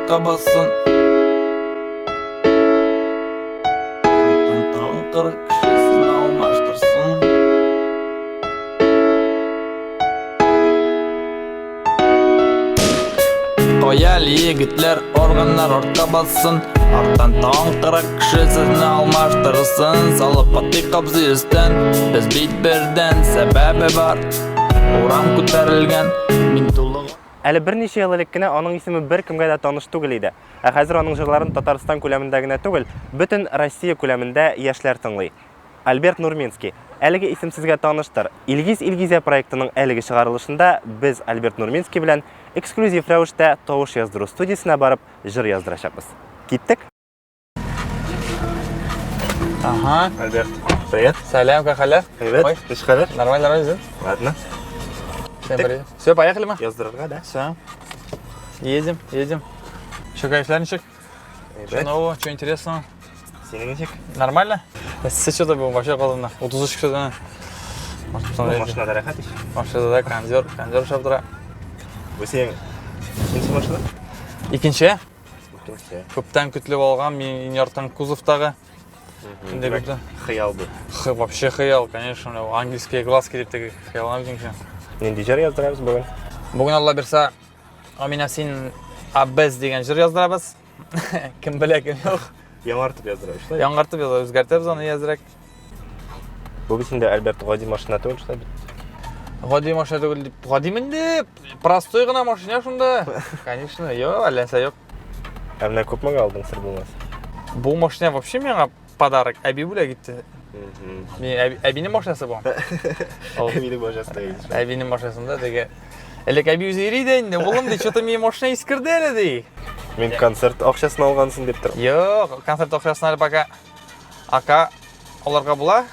артка бассын. Арттан тагын 40 кеше сезне алмаштырсын. Кая әле егетләр, органнар артка бассын. Арттан тагын 40 кеше сезне алмаштырсын. Салып атыйк абзый өстән, без бит бердән, сәбәбе бар. Урам күтәрелгән, мин тулы Әле берничә ел элек кенә аның исеме беркемгә дә таныш түгел иде. Ә хәзер аның җырларын Татарстан күләмендә генә түгел, бөтен Россия күләмендә яшьләр тыңлый. Альберт Нурминский. Әлеге исем сезгә таныштыр. Илгиз Илгизә проектының әлеге чыгарылышында без Альберт Нурминский белән эксклюзив рәвештә тавыш яздыру студиясенә барып җыр яздырачакбыз. Киттек? Ага. Альберт, привет. Сәлам, как хәлләр? Привет. Ой. Ничек хәлләр? Нормально, нормально, Ладно. Всем привет. Все, поехали мы? Яздырырга, да? Все. Едем, едем. Че, кайфлар ничек? Че нового, че интересного? Синең ничек? Нормально? Сез что-то был вообще калдым. 33 кешедән. Машинада рәхәт ич. Машинада кондер, кондер шап тора. Бу синең икенче машина? Икенче? Икенче. Күптән көтелеп алган, мин иң яраткан кузовтагы. Инде күптән. Хыял бу. Х, вообще хыял, конечно, менә ангельские глазки дип теге хыялланам үзеңчә. Нинди җыр яздырабыз бүген? Бүген Алла бирсә, Амина син Абез дигән җыр яздырабыз. Кем белә, кем юк. Яңартып яздырабыз, шулай? Яңартып язабыз, үзгәртәбез аны әзрәк. Бу бит инде Альберт гади машина түгел, шулай бит? Гади машина түгел дип, гади инде, простой гына машина шунда. Конечно, юк, әллә нәрсә юк. Ә менә күпмегә алдың, сер булмас? Бу машина вообще миңа подарок, әби бүләк итте. Мин әби, әбинең машинасы бу. Ул Әбинең машинасында йөрисең. Әбинең машинасында теге Элек әби үзе йөри дә инде, улым ди, что-то минем машина искерде әле ди. Мин концерт акчасын алгансың дип торам. Юк, концерт акчасын әле пока ака аларга була.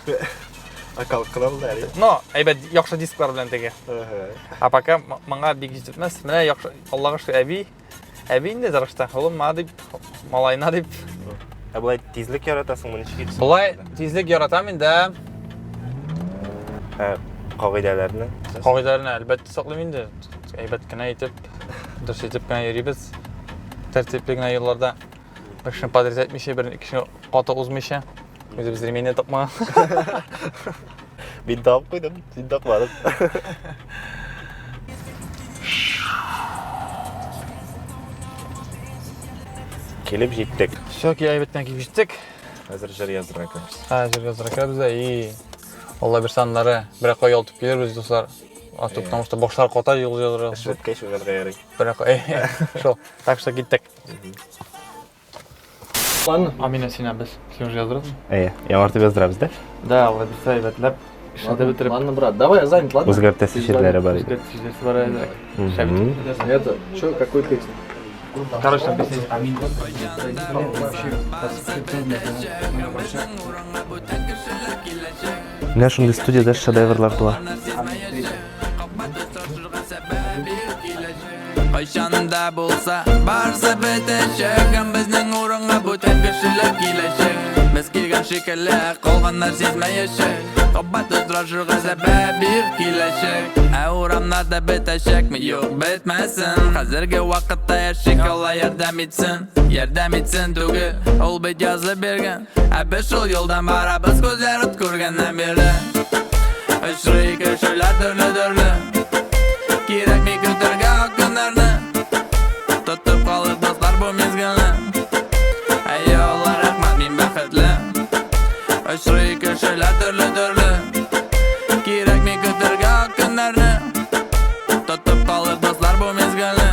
Акалык кына булды әле. Но әйбәт яхшы дисклар белән теге. А пока моңа бик җитмәс. Менә яхшы, Аллага шөкер, әби Әби инде тырышты. Улым ма дип, малайна дип. Ә болай тизлек яратасыңмы, ничек йөрисең? Болай тизлек яратам инде. Ә кагыйдәләрне? Кагыйдәләрне әлбәттә саклыйм инде. Әйбәт кенә итеп, дөрес итеп кенә йөрибез. Тәртипле генә юлларда. Бер кешене подрезать итмичә, бер кешене каты узмыйча. Үзебез ремень тапмаган. Мин табып куйдым, син тапмадың. Килеп җиттек. Все, әйбәттән килеп җиттек. Хәзер җыр яздырырга керәбез. Ха, җыр яздырырга керәбез дә, и Алла бирсә аннары берәр кая ялтып килербез, дуслар. А то потому что башлар ката юл яздырырга. Эш беткәч уйларга ярый. Берәр кая. Шул. Так что киттек. Ладно, Амина син без. Син уже яздырасың? Әйе, яңартып яздырабыз да? Да, Алла бирсә әйбәтләп эшләтеп бетереп. Ладно, брат, давай я занят, ладно? Үзгәртәсе җирләре бар иде. Үзгәртәсе җирләре бар иде. Это, что, какой песня? Короче, там песня. Амин. Менә шундый студиядә шедеврлар туа. Кайчан да булса барсы бетәчәк Һәм безнең урынга бүтән кешеләр киләчәк Без килгән шикелле калганнар сизмәячәк Кабат очрашырга сәбәп бир киләчәк Ә урамнарда бетәчәкме? Юк, бетмәсен Хәзерге вакытта яшик, Алла ярдәм итсен Ярдәм итсен түгел, ул бит язып биргән Ә без шул юлдан барабыз күзләр ут күргәннән бирле Очрый кешеләр төрле-төрле Кирәкми көтәргә ак көннәрне Тотып калып дуслар бу мизгелне Әйе, Алла рәхмәт, мин бәхетле Очрый кешеләр төрле-төрле Кирәкми көтәргә ак көннәрне Тотып калып дуслар бу мизгелне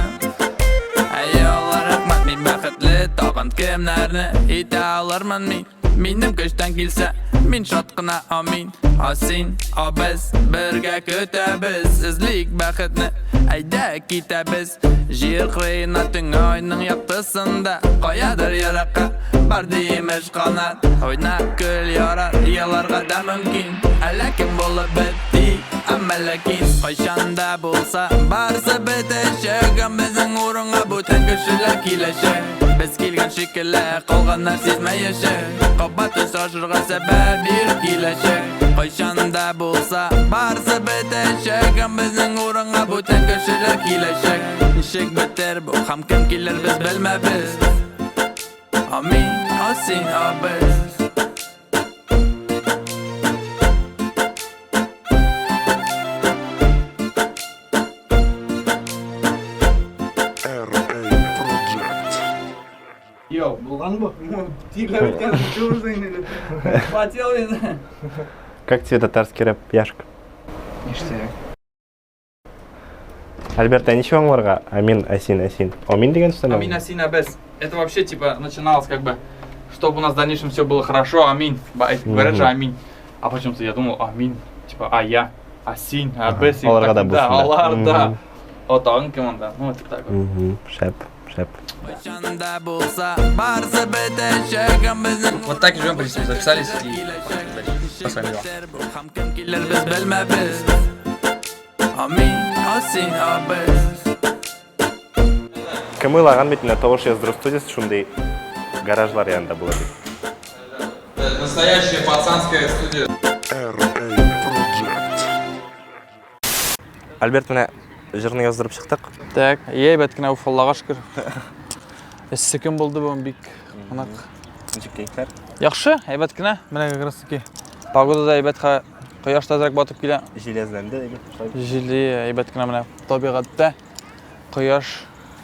Әйе, Алла рәхмәт, мин бәхетле Тагын кемнәрне итә алырмын мин Минем көчтән килсә, мин шат кына, амин. А син, а без бергә көтәбез, эзлик бәхетне, әйдә китәбез. Җир кырыена төнге айның яктысында, каядыр еракка бар диемеш канат. Уйна, көл, ярар, еларга да мөмкин. Әллә кем булып бетти, әмма ләкин кайчан да булса барысы бетәчәк, һәм безнең урынга бүтән кешеләр киләчәк. Без килгән шикелле калганнар сизмәячәк. Кабат очрашырга сәбәп бир киләчәк. Кайчан да булса барсы бетәчәк Һәм безнең урынга бүтән кешеләр киләчәк Ничек бетәр бу һәм кем килер без белмәбез А мин, а син, а без. Йоу, булган бу? Тихо, Хотел, не знаю. Как тебе татарский рэп, Яшка? Ништяк. Альберт, ә ничек аңларга? Амин, Асин, Асин. Амин дигән сүз Амин, Асин, Абес. Это вообще типа начиналось как бы, чтобы у нас в дальнейшем все было хорошо, аминь. Говорят же аминь. А почему-то я думал аминь, типа а я, Асин, Абес. Аларга да Да, алар да. О, тагын кем анда? Ну, это так вот. Шәп, шәп. Вот так и живем, в принципе, записались и по своим делам. Кем уйлаган бит менә тавыш яздыру студиясе шундый гаражлар янында була дип. Настоящая пацанская студия. Альберт, менә җырны яздырып чыктык. Так, әйбәт кенә уф, Аллага шөкер. Эссе көн булды бүген бик кунак. Ничек кәефләр? Яхшы, әйбәт кенә. Менә как раз таки погода да әйбәт, кояш та әзрәк батып килә. Җиләзләнде, әйбәт. Җиле әйбәт кенә менә табигатьтә кояш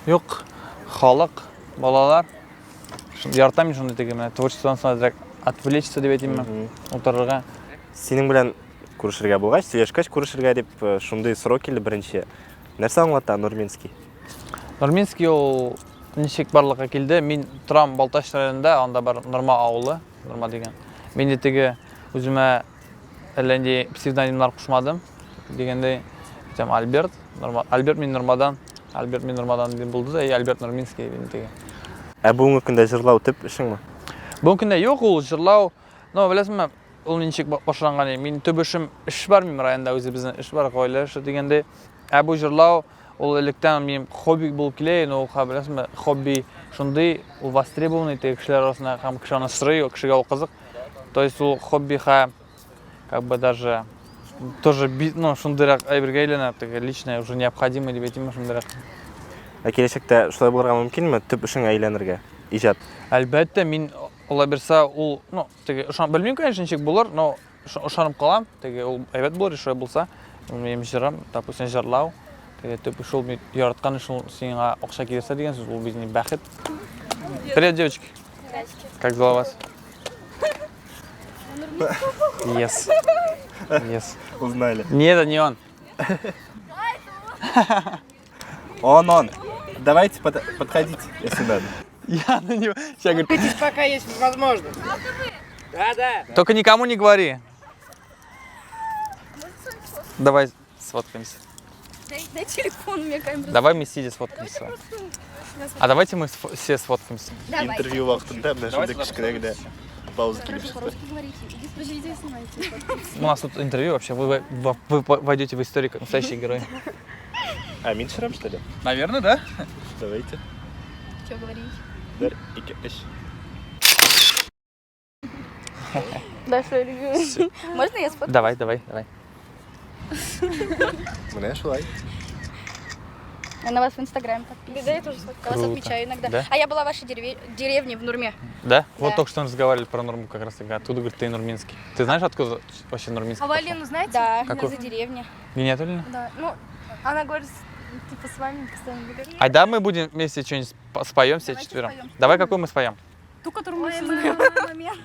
юк, халык, балалар. Яратам мин шундый теге менә творчестводан соң әзрәк отвлечься дип әйтимме, утырырга. Синең белән күрешергә булгач, сөйләшкәч күрешергә дип э, шундый сорау килде беренче. Нәрсә аңлата Нурминский? Нурминский ул ничек барлыкка килде? Мин торам Балтач районында, анда бар Норма авылы, Норма дигән. Мин дә теге үземә әллә нинди псевдонимнар кушмадым. Дигәндәй, әйтәм Альберт, Норма, Альберт мин Нормадан, Альберт мин Нормадан дип булды да, и Альберт Нурминский дип теге. Ә бүгенге көндә җырлау төп эшеңме? Бүгенге көндә юк ул җырлау. Но беләсеңме, ул ничек башланган иде? Мин төп эшем эш бар минем районда үзебезнең эш бар, гаилә эше дигәндәй. Ә бу җырлау ул электән минем хобби булып килә, но ул беләсеңме, хобби шундый, ул востребованный теге кешеләр арасында һәм кеше аны сорый, кешегә ул кызык. То есть ул хобби ха как бы даже тоже ну шундыйрак әйбергә әйләнә, теге личное уже необходимый дип әйтимме шундыйрак. Ә киләчәктә шулай булырга мөмкинме, төп эшеңә әйләнергә, иҗат? Әлбәттә, мин алла бирсә, ул, ну, теге, ышан, белмим, конечно, ничек булыр, но ышанып калам, теге, ул әйбәт булыр, шулай булса, ул минем җырым, допустим, җырлау, теге, төп шул мин яраткан эш, ул сиңа акча китерсә дигән сүз, ул бит инде бәхет. Привет, девочки. Как дела у вас? Yes. Yes. Узнали. Нет, это не он. Он, он. Давайте подходите, если надо. Я на него. Сейчас говорю, Пока есть возможность. Да, да. Только никому не говори. Давай сфоткаемся. Дай, дай телефон, у меня камера. Давай мы сидя сфоткаемся. А давайте мы все сфоткаемся. Давай. Интервью вакытында менә шундый кечкенә генә пауза килеп Хорошо, чыкты. по-русски говорите. Иди спросите, снимайте. У нас тут интервью вообще, вы войдете в историю как настоящий герой. А мин төшерәм, что ли? Наверное, да? Давайте. Что говорить? Бер, ике, өч. Да, что я люблю. Можно я сфоткаю? Давай, давай, давай. Менә шулай. Я на вас в Инстаграме подписана. Да, я тоже сфоткала. Вас Круто. отмечаю иногда. Да? А я была в вашей деревне в Нурме. Да? Вот Да. только что мы разговаривали про Нурму как раз таки. Откуда, говорит, ты Нурминский? Ты знаешь, откуда вообще Нурминский? А вы пошел? Алину знаете? Да, Какую? за деревня. Гениатуллина? Да. Ну, она говорит, типа, с вами постоянно говорит. А да, мы будем вместе что-нибудь споем все Давайте четвером. споем. Давай какую мы споем? Ту, которую мы все знаем.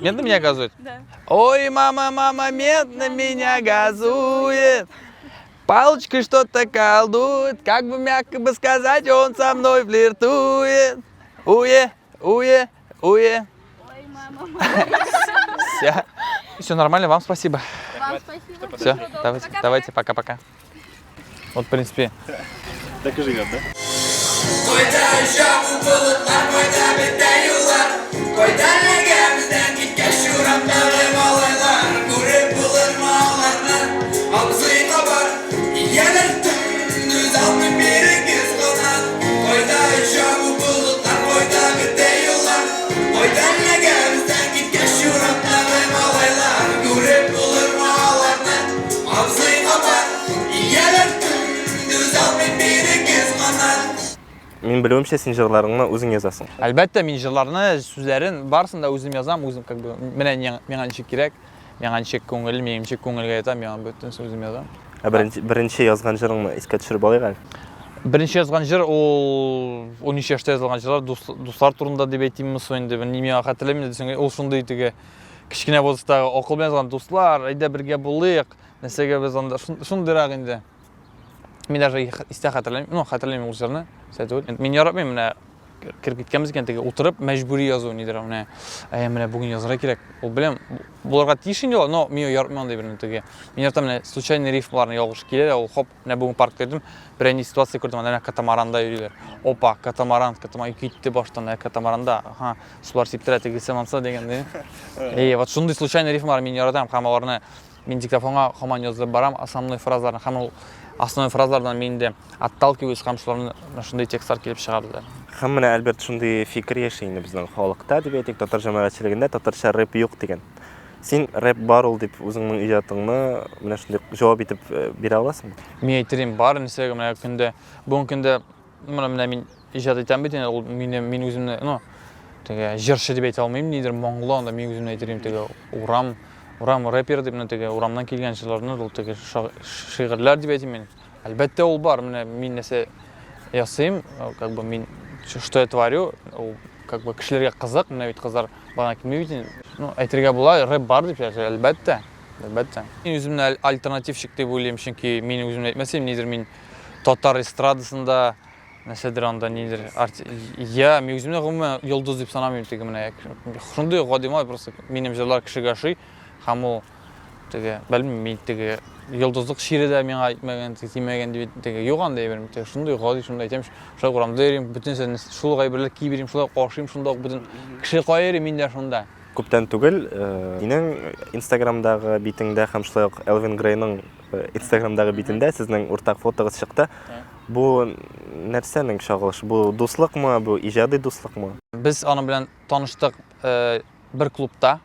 Мент на меня газует? Да. Ой, мама, мама, мент на меня газует. Палочкой что-то колдует, как бы мягко бы сказать, он со мной флиртует. Уе, уе, уе. Ой, мама, мама. Все. Все нормально, вам спасибо. Вам спасибо. Все, давайте, давайте, пока-пока. Вот, в принципе. Так и живет, да? Мин белүемчә, син җырларыңны үзең язасың. Әлбәттә, мин җырларны, сүзләрен барысын да үзем язам, үзем как бы менә миңа ничек кирәк, миңа ничек күңел, мин ничек күңелгә ята, миңа бөтенесен үзем язам. Ә беренче, беренче язган җырыңны искә төшереп алыйк әле. Беренче язган җыр ул 13 яшьтә язылган җырлар, дус, дуслар турында дип әйтимме соң инде, мин миңа хәтерләмим дә дисәң, ул шундый теге кечкенә возрасттагы акыл белән язган дуслар, әйдә бергә булыйк, нәрсәгә без анда шундыйрак инде. Мин даже истә хәтерләмим, ну, хәтерләмим ул җырны, истә түгел. Мин яратмыйм менә кереп киткәнбез икән, теге утырып мәҗбүри язу нидер, менә, әй, менә бүген язарга кирәк. Ул беләм, булырга тиеш инде ул, но мин яратмыйм андый берне теге. Мин яратам менә случайный рифмаларны ялгыш килә дә, ул хоп, менә бүген паркта йөрдем, бер әни ситуация күрдем, анда менә катамаранда йөриләр. Опа, катамаран, катамаран китте баштан, ә катамаранда, аха, сулар сиптерә тегесе монсы дигәндәй. Әй, вот шундый случайный рифмалар мин яратам һәм аларны Мин диктофонга һаман яздырып барам основной фразаларны һәм ул основной фразалардан мин инде отталкиваюсь һәм шуларны менә шундый текстлар килеп чыга бездә. Һәм менә, Альберт, шундый фикер яши инде безнең халыкта, дип әйтик, татар җәмәгатьчелегендә татарча рэп юк дигән. Син рэп бар ул дип үзеңнең иҗатыңны менә шундый җавап итеп э, бирә аласыңмы? Мин әйтер идем, бар нәрсәгә менә көндә, бүгенге көндә менә менә мин иҗат итәм бит инде, ул мине мин үземне, ну, теге җырчы дип әйтә алмыйм, нидер моңлы анда мин үземне әйтер идем, теге урам, урам рэпер дип, менә теге урамнан килгән җырларны, ул теге шигырьләр дип әйтим мин. Әлбәттә, ул бар, менә мин нәрсә ясыйм, как бы мин что я творю, ул как бы кешеләргә кызык, менә бит кызлар бана килми бит инде. Ну, әйтергә була, рэп бар дип, әлбәттә, әлбәттә. Мин үземне альтернативщик дип уйлыйм, чөнки мин үземне әйтмәсәм, нидер мин татар эстрадасында нәрсәдер анда нидер арти... я мин үземне гомумән йолдыз дип санамыйм теге менә шундый гади малай просто минем җырлар кешегә ошый һәм ул теге белмим мин теге йолдызлык чире дә миңа әйтмәгән тимәгән дип теге юк андай әйбер теге шундый гади шундый әйтәм шулай урамда йөрим бөтен шул ук әйберләр киеп йөрим шулай ук ашыйм шунда ук бөтен кеше кая йөри мин дә шунда. Күптән түгел синең инстаграмдагы битеңдә һәм шулай ук Элвин Грейның Инстаграмдагы битендә сезнең уртак фотогыз чыкты. Бу нәрсәнең чагылышы? Бу дуслыкмы, бу иҗади дуслыкмы? Без аның белән таныштык э, бер клубта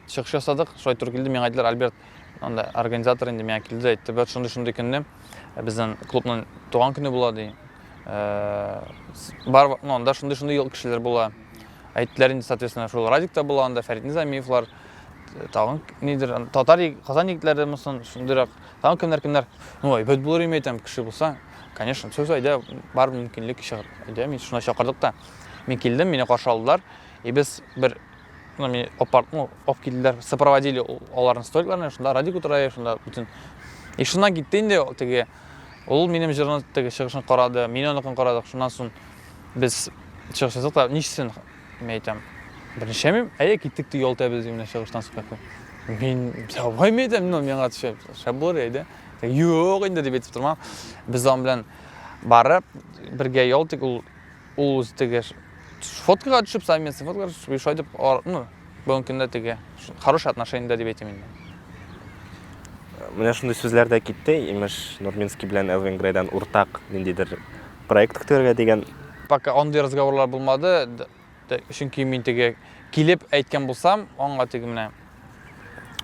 чыгыш ясадык. Шулай туры килде, миңа әйттеләр, Альберт, анда организатор инде миңа килде, әйтте, бер шундый-шундый көнне э, безнең клубның туган көне була ди. Э, бар, ну, анда шундый-шундый кешеләр була. Әйттеләр инде, соответственно, шул Радик та була анда, Фәрит Низамиевлар, тагын нидер, татар Казан егетләре мосын, шундыйрак, тагын кемнәр кемнәр. Ну, әйбәт булыр име әйтәм, кеше булса, конечно, все, әйдә, бар мөмкинлек чыгыр. Әйдә, мин шуна чакырдык та. Мин килдем, мине каршы алдылар. И без бер ну, мине апар, ну, алып килделәр, сопроводили аларның столикларына, шунда Радик утыра, шунда бөтен. И шуннан китте инде теге. Ул минем җырны теге чыгышын карады, мин аныкын карадык. Шуннан соң без чыгыш ясадык та, ничесен мин әйтәм. Берничә мин, әйе, киттек ди, ял итәбез ди, менә чыгыштан соң. Мин давай мин әйтәм, ну, миңа төшә, шәп булыр, әйдә. Юк инде дип әйтеп тормам. Без аның белән барып, бергә ял иттек, ул ул үзе теге фоткага төшеп, совместно фоткага төшеп, шулай итеп, ну, бүгенге көндә теге хороший отношениедә дип әйтим инде. Менә шундый сүзләр дә китте, имеш, Нурминский белән Элвин Грейдан уртак ниндидер проект көтәргә дигән. Пока андый разговорлар булмады, чөнки мин теге килеп әйткән булсам, аңа теге менә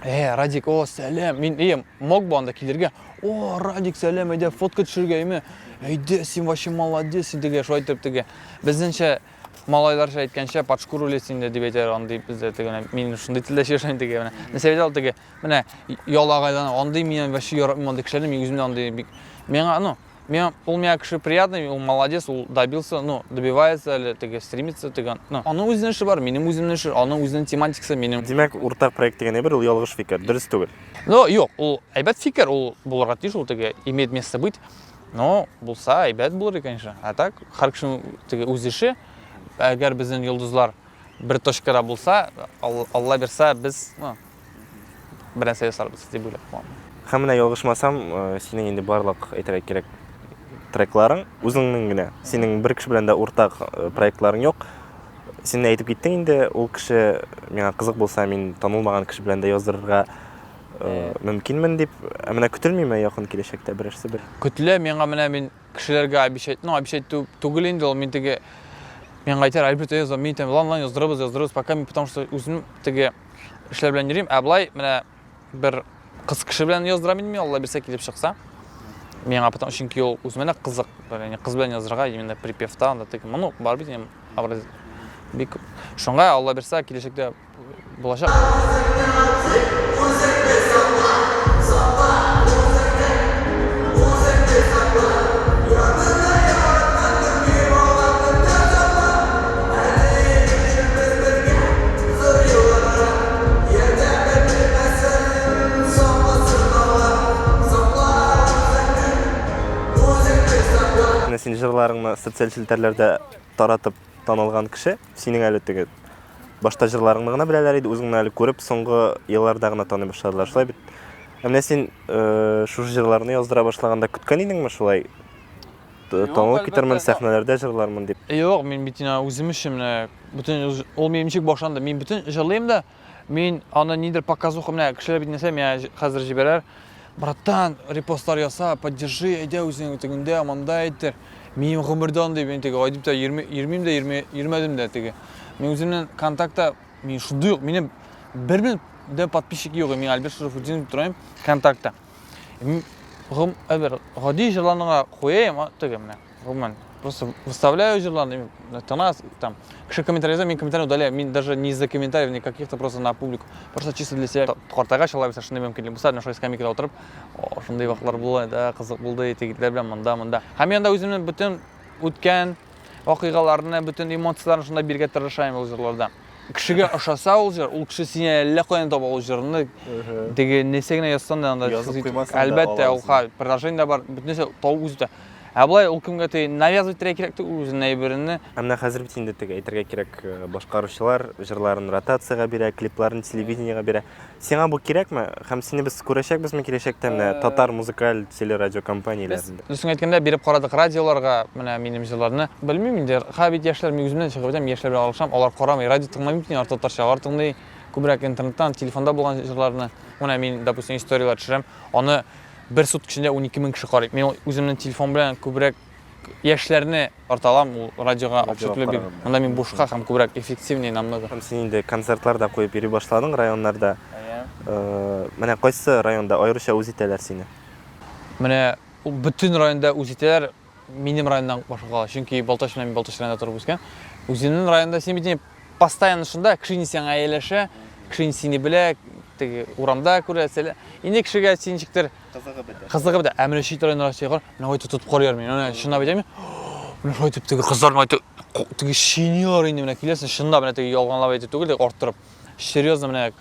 Э, Радик, о, сәлам. Мин, е, мог бы анда килергә. О, Радик, сәлам, әйдә фотка төшергә, әйме. Әйдә, син вообще молодец, син теге шулай итеп теге. Безнеңчә малайларча әйткәнчә, под шкуру лезть инде дип әйтәләр, андый бездә теге менә мин шундый телдә сөйләшәм теге менә. Нәрсә әйтә ул теге, менә ялагайлана, андый мин вообще яратмыйм андый кешеләрне, мин үзем дә андый бик миңа, ну, Миңа, ул миңа кеше приятный, ул молодец, ул добился, ну, добивается әле, теге стремится, теге, ну, аның үзенең эше бар, минем үземнең эше, аның үзенең тематикасы, минем. Димәк, уртак проект дигән әйбер ул ялгыш фикер, дөрес түгел. Ну, юк, ул әйбәт фикер, ул булырга тиеш, ул теге имеет место быть. Но булса әйбәт булыр, конечно. А так, һәр кешенең теге үз эше. Әгәр безнең йолдызлар бер точкада булса, Алла бирса, без, ну, бер нәрсә ясарбыз дип уйлап калам. Һәм менә ялгышмасам, синең инде барлык әйтергә кирәк трекларың үзеңнең генә. Синең бер кеше белән дә уртак проектларың юк. Син әйтеп киттең инде, ул кеше миңа кызык булса, мин танылмаган кеше белән дә яздырырга мөмкинмен дип. Ә менә көтелмиме якын киләчәктә берәрсе бер? Көтелә, миңа менә мин кешеләргә обещать, ну, обещать түгел инде ул, мин теге миңа әйтәр, Альберт, яза, мин әйтәм, лан, лан, яздырабыз, яздырабыз, пока мин, потому что үзем теге эшләр белән йөрим, ә болай менә бер кыз кеше белән яздырам инде мин, Алла бирсә килеп чыкса. Миңа потом, чөнки ул үземә дә кызык, ягъни кыз белән язырга, именно припевта, анда теге, ну, бар бит инде образ бик күп. Шуңа Алла бирсә, киләчәктә булачак. Менә син җырларыңны социаль челтәрләрдә таратып танылган кеше, синең әле теге башта җырларыңны гына беләләр иде, үзеңне әле күреп соңгы елларда гына таный башладылар, шулай бит? Ә менә син э, шушы җырларны яздыра башлаганда көткән идеңме шулай? Танылып китермен, сәхнәләрдә җырлармын дип. Юк, мин бит инде үзем өчен менә бөтен ул минем ничек башланды. Мин бөтен җырлыйм да, мин аны нидер показуха менә кешеләр бит нәрсә миңа хәзер җибәрәр. Братан, репостлар яса, поддержи, әйдә үзең тегендә, монда әйтер. Мин гомердә андый мин теге ай дип тә йөрми, йөрмим дә, йөрми, йөрмәдем дә теге. Мин үземнең контактта мин шундый юк, минем бер мең дә подписчик юк, мин Альберт Шарафутдинов дип торам контактта. Гом, әбер, гади җырларны гына куяйм, теге менә, гомумән, просто выставляю җырларны, тына, там, кеше комментарий яза, мин комментарий удаляю, мин даже не из-за комментариев, не каких-то, просто на публику, просто чисто для себя. Картайгач, алай булса, шундый мөмкинлек булса, менә шулай скамейкада утырып, шундый вакытлар була, да, кызык булды, егетләр белән монда, монда. Һәм мин анда үземнең бөтен үткән вакыйгаларны, бөтен эмоцияләрне шунда бирергә тырышам ул җырларда. Кешегә ошаса ул җыр, ул кеше сине әллә каян таба ул җырны. Теге нәрсә генә язсаң да анда Язып куймасаң да әлбәттә, ала ул ха, предложение дә бар, бөтен нәрсә табып үзе үтә. Ә болай ул кемгә теге навязывать итәргә кирәк түгел үзенең әйбереңне. Ә менә хәзер бит инде теге әйтергә кирәк, башкаручылар җырларын ротациягә бирә, клипларын телевидениегә бирә. Сиңа бу кирәкме? Һәм сине без күрәчәкбезме киләчәктә менә татар музыкаль телерадиокомпанияләрендә? Дөресен әйткәндә, биреп карадык радиоларга менә минем җырларны. Белмим инде, хәзер бит яшьләр, мин үземнән чыгып әйтәм, яшьләр белән аралашам, алар карамый, радио тыңламый бит инде алар татарча, алар тыңлый күбрәк интернеттан, телефонда булган җырларны. Менә мин, допустим, историяләр төшерәм, аны бер сутка эчендә 12 мең кеше карый. Мин үземнең телефон белән күбрәк яшьләрне тарта алам, ул радиога акча түләп бирми. Монда мин бушка һәм күбрәк эффективнее намного. Һәм син инде концертлар да куеп йөри башладың районнарда. Менә кайсы районда аеруча үз итәләр сине? Менә ул бөтен районда үз итәләр, минем районнан башка кала. Чөнки Балтач белән мин Балтач районында торып үскән. Үземнең районда син бит инде постоянно шунда, кеше инде сиңа ияләшә, кеше инде сине белә, теге урамда күрә, сәлә. Инде кешегә син ничектер Кызыгы бетә. Кызыгы бетә. Ә менә чит районнарга чыгар, менә шулай тотып карыйлар мине. Менә чынлап әйтәм. Менә шулай итеп теге кызлар менә теге чөйниләр инде менә киләсең, чынлап менә теге ялганлап әйтү түгел, теге арттырып. Серьезно менә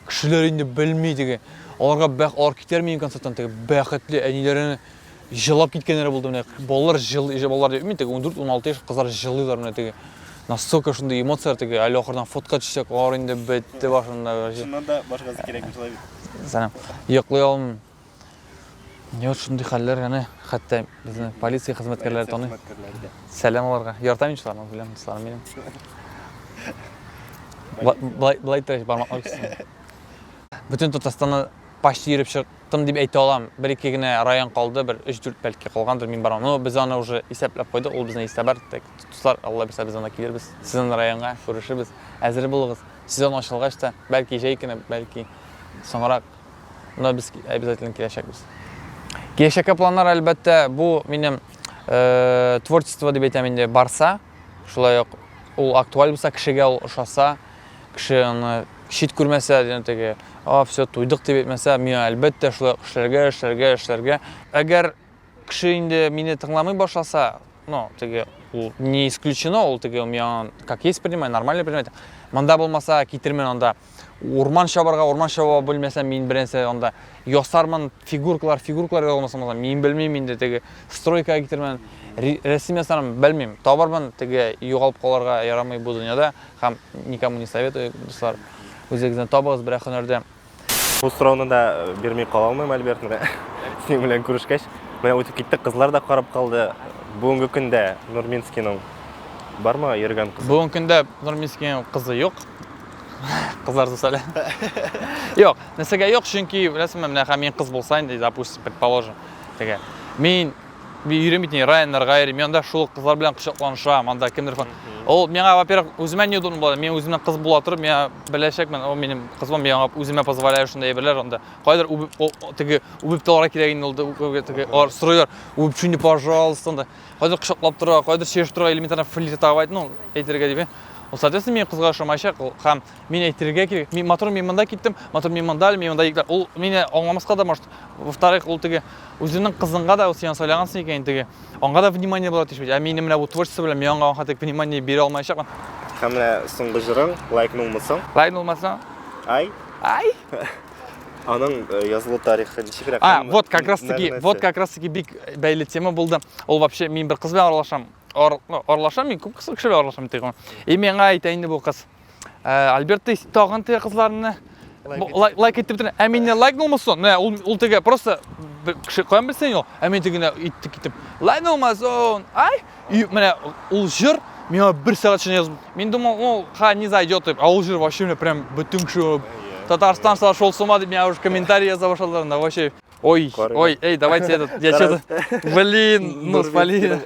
кешеләр инде белми теге. Аларга бәх, алар китәр минем концерттан теге бәхетле әниләрен җылап киткәннәре булды менә. Балалар җыл, балалар дип, мин теге 14-16 яшь кызлар җылыйлар менә теге. Настолько шундый эмоцияләр теге, әле ахырдан фотка төшсәк, алар инде бетте башында. Чыннан да башкасы кирәкми шулай бит. Сәлам. Йоклый алмыйм. Юк, шундый хәлләр әнә, хәтта безне полиция хезмәткәрләре таный. Сәлам аларга. Яратам мин шуларны, беләм, дусларым минем. Былай былай иттерә бармаклар күрсәтә. Бөтен Татарстанны почти йөреп чыктым дип әйтә алам. Бер-ике генә район калды, бер өч-дүрт бәлки калгандыр, мин барам. Но без аны уже исәпләп куйдык, ул безнең истә бар. Так, дуслар, Алла бирсә, без анда килербез. Сезнең районга күрешербез. Әзер булыгыз. Сезон ачылгач та, бәлки җәй көне, бәлки соңрак, но без обязательно киләчәкбез. Киләчәккә планнар, әлбәттә, бу минем э, творчество дип әйтәм инде, барса, шулай ук ул актуаль булса, кешегә ул ошаса, кеше аны чит күрмәсә, дигән теге, а, все, туйдык дип әйтмәсә, миңа әлбәттә шулай ук эшләргә, эшләргә, эшләргә. Әгәр кеше инде мине тыңламый башласа, ну, теге, ул не исключено, ул теге миңа как есть принимай, нормально принимать. Монда булмаса, китермен анда. Урман чабарга, урман чаба белмәсәм, мин беренче анда ясармын фигуркалар, фигуркалар ясамасам, мин белмим инде теге стройкага китермен, рәсем ясармын, белмим. Табармын, теге югалып калырга ярамый бу дөньяда һәм никому не советую, дуслар. Үзегезне табыгыз берәр һөнәрдә. Бу сорауны да бирми кала алмыйм, Альберт, менә синең белән күрешкәч, менә үтеп киттек, кызлар да карап калды. Бүгенге көндә Нурминскийның бармы йөргән кызы? Бүгенге көндә Нурминскийның кызы юк. Кызлар дус әле. Юк, нәрсәгә юк, чөнки беләсеңме, менә һәм мин кыз булса инде, допустим, предположим, теге. Мин Мин йөрим бит, районнарга йөрим, мин анда шул кызлар белән кочакланышам, анда кемдер фан. Ул миңа, во-первых, үземә неудобно була. Мин үземнең кыз була торып, миңа беләчәкмен, ул минем кызым, мин аңа үземә позволяю шундый әйберләр анда. Кайдыр үбеп, теге үбеп тә алырга кирәк инде ул, теге алар сорыйлар, үбеп шуны, пожалуйста, анда. Кайдыр кочаклап тора, кайдыр чишеп тора, элементарно флиртовать, ну, әйтергә дип. Ул, соответственно, минем кызга ошамаячак, ул һәм мин әйтергә кирәк. Мин матур, мин монда киттем, матур, мин монда, мин монда егетләр. Ул мине аңламаска да может. Во-вторых, ул теге үзенең кызыңга да син сайлагансың икән теге. Аңга да внимание була тиеш бит. Ә минем менә бу творчество белән мин аңа хәтта внимание бирә алмаячакмын. Һәм менә соңгы җырың лайкнулмасаң. Лайкнулмасаң. Ай. Ай. Аның язылу тарихы ничегрәк? А, вот как раз таки, вот как раз таки бик бәйле тема булды. Ул вообще мин бер кыз белән аралашам. Ну, аралашам, мин күп кеше белән аралашам теге. И миңа әйтә инде бу кыз. Альберт, ты тагын теге кызларны лайк, лайк итеп бетерә. Ә мине лайкнулмасың? Менә ул ул теге просто кеше каян белсен ул. Ә мин тегенә иттек китеп. Лайкнулмасың. Ай, и менә ул җыр миңа бер сәгать эчендә язып. Мин думал, ну, ха, не зайдет дип. Ә ул җыр вообще менә прям бөтен кеше Татарстан сошел с ума дип миңа уже комментарий яза башладылар. Да, вообще. Ой, ой, эй, давайте этот, я что-то, блин, ну спалили.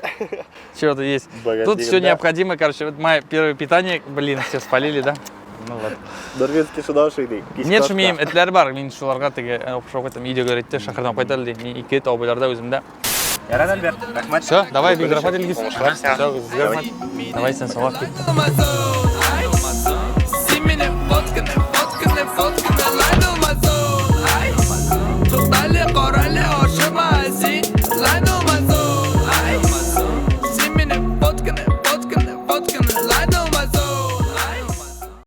Что-то есть. Тут все необходимо, короче, вот мое первое питание, блин, все спалили, да? Ну ладно. Норвежский шунда ошый ди. Нет, шумием, этләр бар, мин шуларга теге охшап кайтам, өйдә әйтте, шәһәрдән кайтар ди. Мин ике эт абыйларда үземдә. Ярар, Альберт, рәхмәт. Все, давай, бик рәхмәт, Илгиз. Все, рәхмәт. Давай, сен салат киттем.